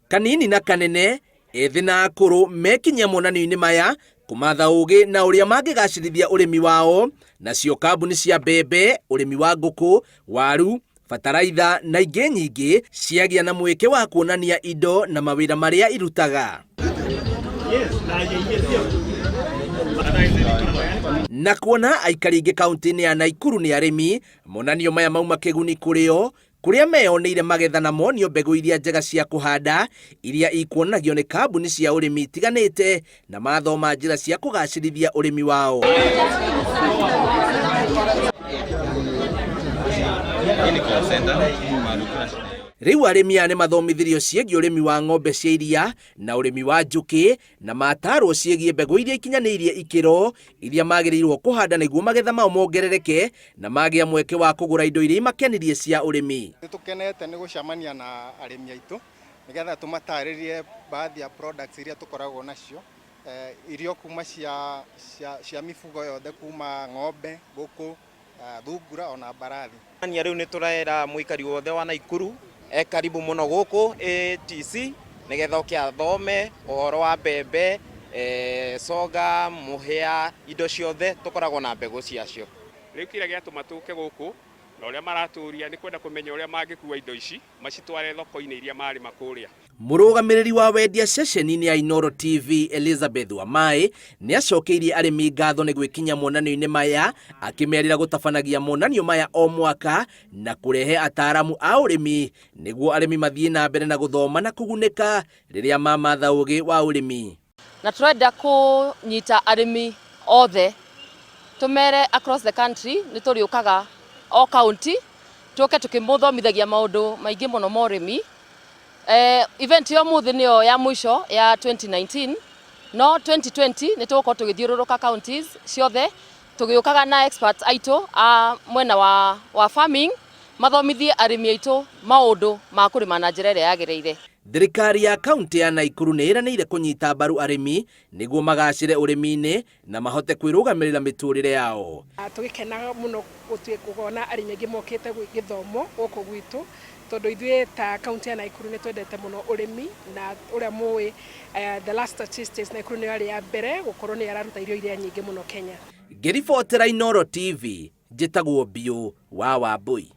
Kanini na kanene, ethĩ na akũrũ mekinyia monanio-inĩ maya kũmatha ũgĩ na ũrĩa mangĩgacĩrithia ũrĩmi wao, nacio kambuni cia mbembe, ũrĩmi wa ngũkũ, waru, bataraitha na ingĩ nyingĩ ciagĩa na mweke wa kuonania indo na mawĩra marĩa irutaga. Na kuona aikari aingĩ kaunti-inĩ ya Naikuru nĩ arĩmi, monanio maya mauma kĩguni kũrĩ o, kũrĩa meyoneire magetha na monio mbegũ iria njega cia kũhanda iria ikuonagio nĩ kambuni cia ũrĩmi itiganĩte na mathoma njĩra cia kũgacĩrithia ũrĩmi wao. Rĩu arĩmi aya nĩ mathomithirio ciĩgiĩ ũrĩmi wa ng'ombe cia iria na ũrĩmi wa njũkĩ na matarwo ciĩgiĩ mbegũ iria ikinyanĩirie ikĩro iria magĩrĩirwo kũhanda nĩguo magetha mao mongerereke na magĩa mweke wa kũgũra indo iria imakenirie cia ũrĩmi. Nĩ tũkenete nĩ gũcemania na arĩmi aitũ nĩgetha tũmatarĩrie baadhi ya products iria tũkoragwo nacio, irio kuma cia, cia, cia mifugo yothe kuma ng'ombe, ngũkũ, thungura ona mbarathi. Ania rĩu nĩ tũrera mũikari wothe wa Naikuru e karibu mũno gũkũ ATC nĩgetha oke athome ũhoro wa mbembe, soga, mũhĩa, indo ciothe tũkoragwo na mbegũ ciacio. Rĩu kĩrĩa gĩatũma tũke gũkũ na ũrĩa maratũria nĩ kwenda kũmenya ũrĩa mangĩkua indo ici macitware thoko-inĩ iria marĩma kũrĩa. Mũrũgamĩrĩri wa wendia ceceni-inĩ ya Inooro TV Elizabeth Wamaĩ nĩ acokeirie arĩmi ngatho nĩ gwĩkinya monanio-inĩ maya, akĩmerĩra gũtabanagia monanio maya o mwaka na kũrehe ataaramu a ũrĩmi nĩguo arĩmi mathiĩ na mbere na gũthoma na kũgunĩka rĩrĩa mamatha ũgĩ wa ũrĩmi. Na tũrenda kũnyita arĩmi othe tũmere across the country nĩ tũrĩũkaga o county tũke tũkĩmũthomithagia maũndũ maingĩ mũno ma ũrĩmi. Event ya ũmũthĩ nĩyo ya mũico ya 2019, no 2020 nĩ tũgũkorwo tũgĩthiũrũrũka counties ciothe tũgĩũkaga na experts aitũ a mwena wa farming mathomithie arĩmi aitũ maũndũ ma kũrĩma na njĩra ĩrĩa yagĩrĩire. Thirikari ya kaunti ya Naikuru nĩ ĩranĩire kũnyita mbaru arĩmi nĩguo magacĩre ũrĩmi-inĩ na mahote kwĩrũgamĩrĩra mĩtũrĩre yao. Tũgĩkenaga mũno kuona arĩmi aingĩ mokĩte gĩthomo gũkũ gwitũ, tondũ ithuĩ ta kaunti ya Naikuru nĩ twendete mũno ũrĩmi, na ũrĩa mũĩ, the last statistics, Naikuru nĩyo yarĩ ya mbere gũkorwo nĩyo ĩraruta irio iria nyingĩ mũno Kenya. Ngĩribotera Inooro TV, njĩtagwo Biũ wa Wambũi.